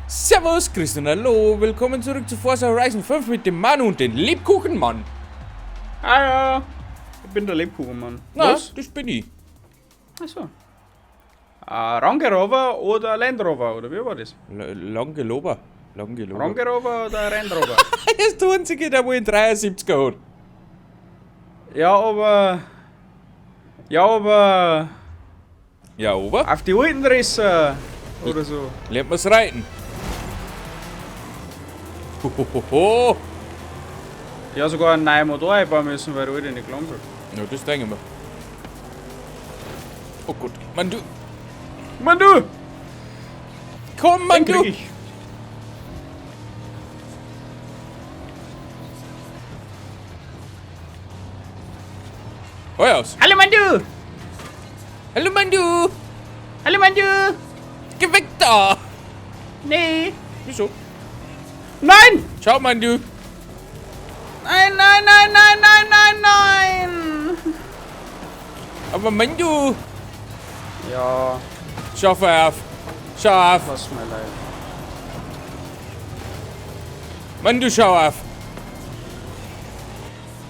Servus, Grüß und hallo, willkommen zurück zu Forza Horizon 5 mit dem Manu und dem Lebkuchenmann. Ah ja, ich bin der Lebkuchenmann. Na, Was? das bin ich. Achso. Range Rover oder Land Rover, oder wie war das? Langelober. Langelober. Range Rover oder Land Rover? Das ist der einzige, der wohl in 73er hat. Ja, aber... Ja, aber... Ja, aber? Auf die alten Risse oder so. Lernt man's reiten. Hohoho. Ja, sogar einen neuen Motor einbauen müssen, weil der alte nicht gelangt hat. Ja, das denke ich mir. Oh Gott. Mann, du. Mann, du! Komm, Mann, Den du! krieg ich. Heu aus. Hallo, Mann, du! Hallo, Mann, du! Hallo, Mann, du! Geh weg da! Nee! Wieso? Nein! Ciao, Mann, du! Nein, nein, nein, nein, nein, nein, nein! Aber Mann, du! Ja, Schau auf! Schau auf! lass mir leid. Mann, du, schau auf!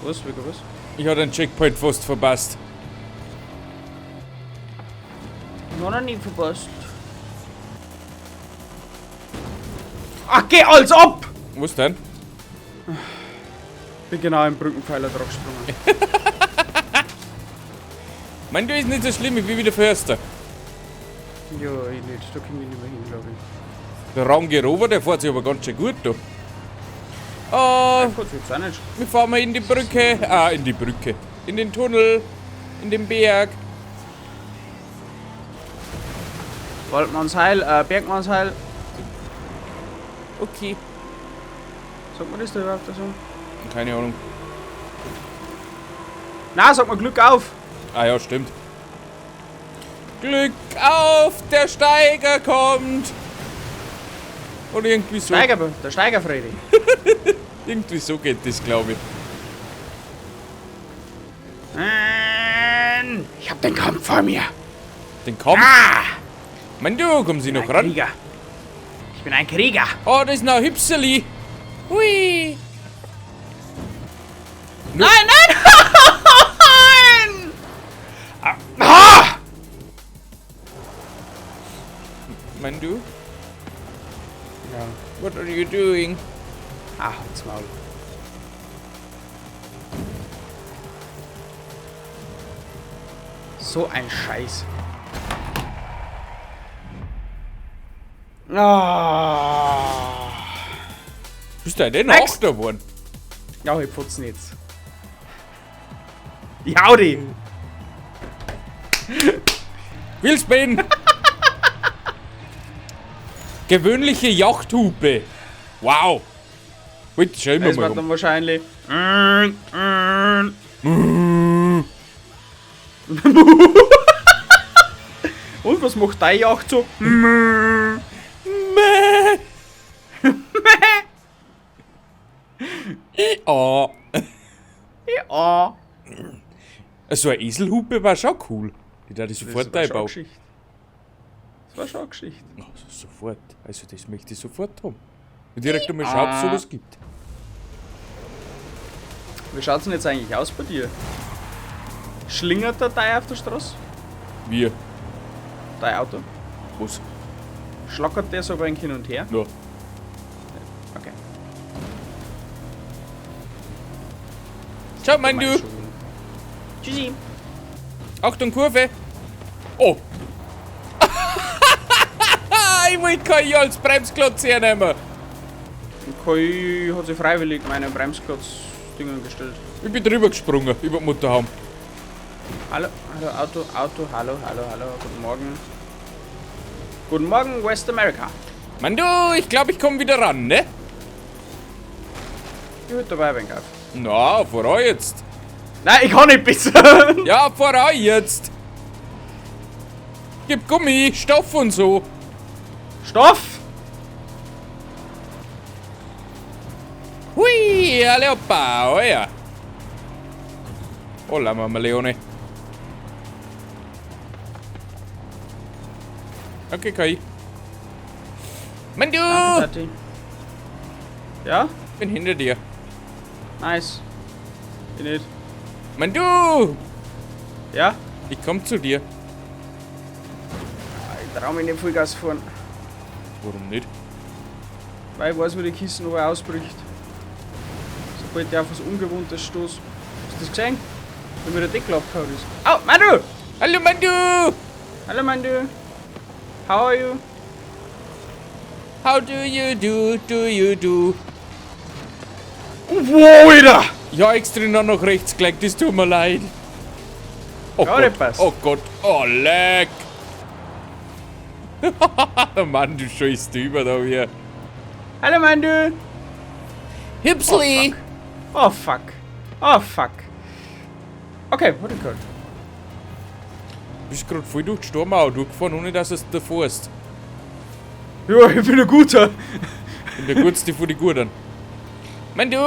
Was? Wie, was? Ich hab den Checkpoint fast verpasst. Noch nie verpasst. Ach, geh als ob! Was denn? Bin genau im Brückenpfeiler drauf gesprungen. Mann, du, ist nicht so schlimm, ich bin wieder Förster. Ja, ich nicht. Da komm ich nicht mehr hin, glaube ich. Der Range Rover, der fährt sich aber ganz schön gut da. Oh, Gott, jetzt auch nicht. wir fahren mal in die Brücke. Ah, in die Brücke. In den Tunnel. In den Berg. Waldmannsheil, Bergmannsheil. Okay. Sagt man das da überhaupt so? Keine Ahnung. Na, sag mal Glück auf! Ah ja, stimmt. Glück auf, der Steiger kommt. Oder irgendwie so. Steiger, der Steiger Freddy. Irgendwie so geht das, glaube ich. Nein! Ich hab den Kampf vor mir! Den Kampf. Ah! Mann, du, kommen Sie noch Ein ran? Krieger! Ich bin ein Krieger! Oh, das ist noch ein Hüpseli. Hui. Nein, nein! Nein! Ah! Mann, du, Ja. what are you doing? Ah, halt's Maul. So ein Scheiß. Ah. Bist du denn Next. Achter geworden? Ja, ich putze jetzt. Ich hau die! Wheelspin! Gewöhnliche Yachthupe. Wow. Wait, schau immer Das mal war rum. dann wahrscheinlich. Und was macht deine Yacht so? Mäh. Oh. Ja. So eine Eselhupe war schon cool. Die da ich sofort Das war schon einbauen. Geschichte. Das war schon eine Geschichte. Oh, sofort. Also das möchte ich sofort haben. Und direkt einmal schauen, ob es sowas gibt. Wie schaut's denn jetzt eigentlich aus bei dir? Schlingert der Teil auf der Straße? Wir. Dein Auto? Was? Schlackert der so ein wenig hin und her? Ja. Okay. Ciao, mein du. Tschüssi. Achtung, Kurve. Oh. Ich wollte kein als Bremsklotz hernehmen. Kai hat sich freiwillig meine Bremsklotz-Dingen gestellt. Ich bin drüber gesprungen, über die Mutterhaum. Hallo, hallo, Auto, Auto, hallo, hallo, hallo, guten Morgen. Guten Morgen, West America. Mann, du, ich glaube, ich komme wieder ran, ne? Ich würde dabei ein auf. Na, voran jetzt. Nein, ich kann nicht besser. Ja, voran jetzt. Gib Gummi, Stoff und so. Stoff! Hui, alle hoppa, oh ja. Hola, Mama Leone. Okay, Kai. Mann, du! Danke, Tati. Ja? Bin hinter dir. Nice. Ich nicht. Mann, du! Ja? Ich komm zu dir. Ich trau mich nicht Vollgas fahren. Warum nicht? Weil ich weiß, wie die Kiste noch ausbricht. Sobald der auf was Ungewohntes stoßt. Hast du das gesehen? Wenn mir der Deckel abgehauen ist. Au, Manu! Hallo, Mandu! Hallo Manu! How are you? How do you do, do you do? Wow, Alter! Ja, extra noch nach rechts gelegt, das tut mir leid. Oh Ja, Gott, das passt. oh Gott, oh leck! Mann, du scheißt über da hier. Hallo Manu! Hipsley! Oh fuck. Oh fuck. Okay, what ich gehört. Du bist gerade voll durch die Sturmauer durchgefahren, ohne dass es davor ist. Ja, ich bin ein guter. Bin der Gutste von den Guten. Mann, du!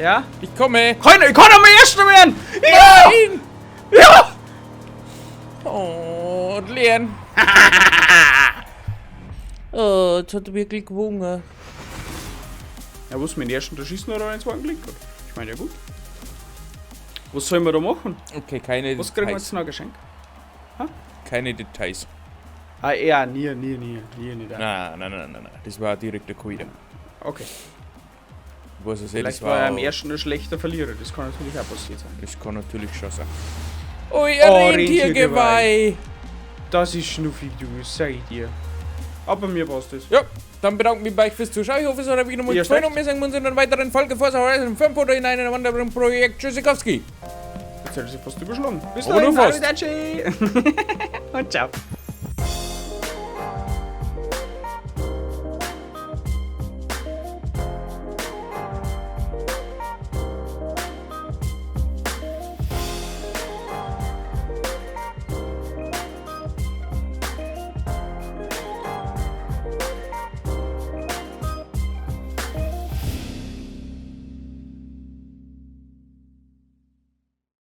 Ja? Ich komme! Ich kann am ersten werden! Ja! Nein! Ja! Oh, und Leon. Oh, jetzt hat er wirklich gewonnen. Ja, was, mit dem ersten da schießen oder einen zweiten Klick? Ich meine, ja gut. Was sollen wir da machen? Okay, keine Was kriegen wir Details. jetzt noch ein Geschenk? Keine Details. Ah, ja, nie, nie, nie, nie, nicht. Nein, nein, nein, nein, nein. Das war direkt der Kuida. Okay. Was es eh, Vielleicht das war er am auch- ersten ein schlechter Verlierer, das kann natürlich auch passiert sein. Das kann natürlich schon sein. Ui, ein Oh, Rentiergeweih! Das ist schnuffig, du, sag ich dir. Aber mir passt das. Ja, dann bedanke ich mich bei euch fürs Zuschauen. Ich hoffe, es hat euch wieder mal Ja, gefallen schlecht. und wir sehen uns in einer weiteren Folge Forza Horizon 5 oder in einem anderen Projekt. Tschüssikowski! Jetzt hat er sich fast überschlagen. Bis Aber dahin, nur fast. arrivederci. Und ciao.